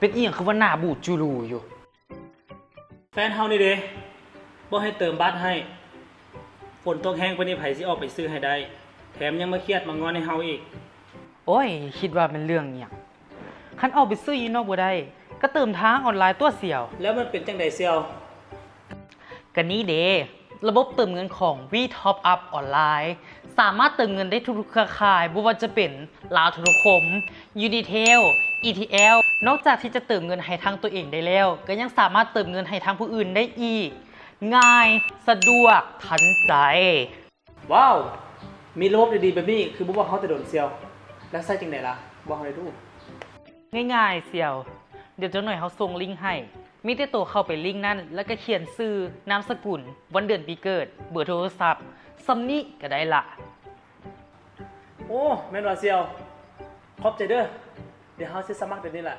ເປັນອີ່ຫຍັງຄືວ່າໜ້າບູດຈູລູຢູ່? ແຟນເຮົານີ້ເດ ບໍ່ໃຫ້ເຕີມບັດໃຫ້. ຝົນຕົກແຮງປານນີ້ ໃຜຊິອອກໄປຊື້ໃຫ້ໄດ້? ແຖມຍັງມາຄຽດມາງອນໃຫ້ເຮົາອີກ. ໂອ້ຍ ຄິດວ່າແມ່ນເລື່ອງຫຍັງ? ຄັນອອກໄປຊື້ຢູ່ນອກບໍ່ໄດ້ ກໍເຕີມທາງອອນລາຍຕົ໋ວສ່ຽວ. ແລ້ວມັນເປັນຈັ່ງໃດສ່ຽວ? ກະນີ້ເດ ລະບົບເຕີມເງິນຂອງ V Top Up ອອນລາຍ ສາມາດເຕີມເງິນໄດ້ທຸກໆເຄືອຂ່າຍ ບໍ່ວ່າຈະເປັນ Lao Telecom, Unitel, E T L. ນອກຈາກທີ່ຈະເຕີມເງິນໃຫ້ທາງຕົວເອງໄດ້ແລ້ວ ກໍຍັງສາມາດເຕີມເງິນໃຫ້ທາງຜູ້ອື່ນໄດ້ອີກ. ງ່າຍ, ສະດວກ, ທັນໃຈ. ວ້າວ! ມີລະບົບດີໆແບບນີ້ ຄືບໍ່ບອກເຮົາແຕ່ດົນສ່ຽວ? ແລ້ວໃຊ້ຈັ່ງໃດລະ? ບອກເຮົາແດ່ດູ. ງ່າຍໆສ່ຽວ, ດຽວຈັກໜ່ອຍເຮົາສົ່ງລິ້ງໃຫ້. ມີແຕ່ໂຕເຂົ້າໄປລິ້ງນັ້ນ ແລ້ວກໍຂຽນຊື່, ນາມສະກຸນ, ວັນເດືອນປີເກີດ, ເບີໂທລະສັບ, ສ່ຳນີ້ກໍໄດ້ລະ. ໂອ້ ແມ່ນຫວາສ່ຽວ? ຂອບໃຈເດີ. ດຽວເຮົາຊິສະໝັກດຽວນີ້ລະ.